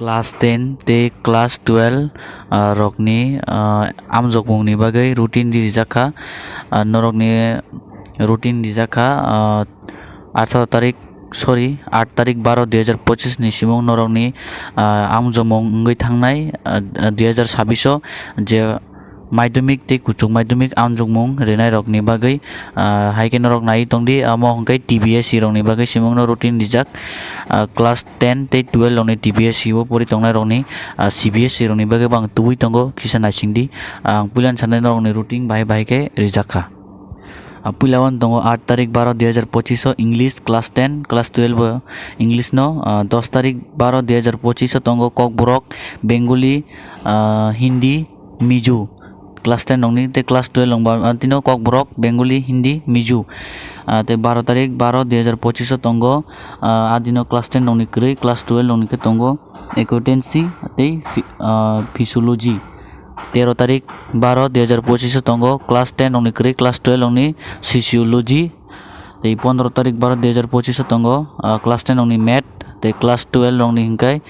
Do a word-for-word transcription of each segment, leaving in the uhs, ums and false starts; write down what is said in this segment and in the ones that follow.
Class ten tei class twelve, ah, rokni, ah, amjokmungni bagwi routine rijak kha. Ah, norokni routine rijak kha, ah, atharo tarik, sorry, aat tarik baro dui hazar pochis ni simung norokni, ah, amjokmung wngwi thangnai, ah, dui hazar sabbish o je madhyamik tei kuchuk madhyamik amjokmung rwnairokni bagwi, ah, hai khe norok naiwi tongdi, amo hwnkhe T P S C rokni bagwi simungno routine rijak. Ah, class ten tei twelve rokni T P S C o pori tongnairokni, ah, C B S E rokni bagwi bo ang tubui tongo, kisa naisingdi. Ang puilani sanai norokni routine bahai bahai khe rijak kha. Ah, puila o tongo aat tarik baro dui hazar pochis o English class ten, class twelve o English no, ah, dos tarik baro dui hazar pochis o tongo Kokborok, Bengali, ah, Hindi, Mizo. Class ten rokni tei class twelve rok ba, ah, tino Kokborok, Bengali, Hindi, Mizo. Ah, tei baro tarik baro dui hazar pochis o tongo, ah, adino class ten rokni kwrwi, class twelve rokni khe tongo accountancy tei phy-, ah, physiology. Tero tarik baro dui hazar pochis o tongo class ten rokni kwrwi, class twelve rokni sociology. Tei pondro tarik baro dui hazar pochis o tongo, ah, class ten rokni math tei class twelve rokni hwnkhe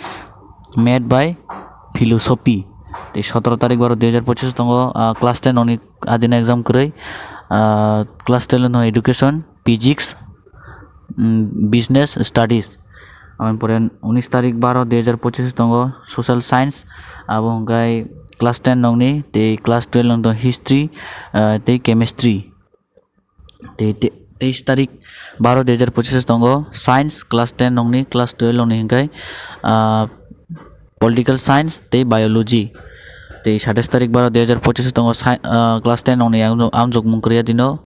math bai philosophy. Tei sotoro tarik baro dui hazar pochis o tongo, ah, class ten rokni adino exam kwrwi, ah, class twelve no education, physics, mm, business studies. Aboni pore unis tarik baro dui hazar pochis o tongo social science, abo hwnkhe class ten rokni tei class twelve rokni history, ah, tei chemistry. Tei, tei, teis tarik baro dui hazar pochis o tongo science class ten rokni, class twelve rokni hwnkhe, ah, political science tei biology. Tei satais tarik baro dui hazar pochis o tongo sci-, ah, class ten rokni amjok-, amjokmung kwrwi adino.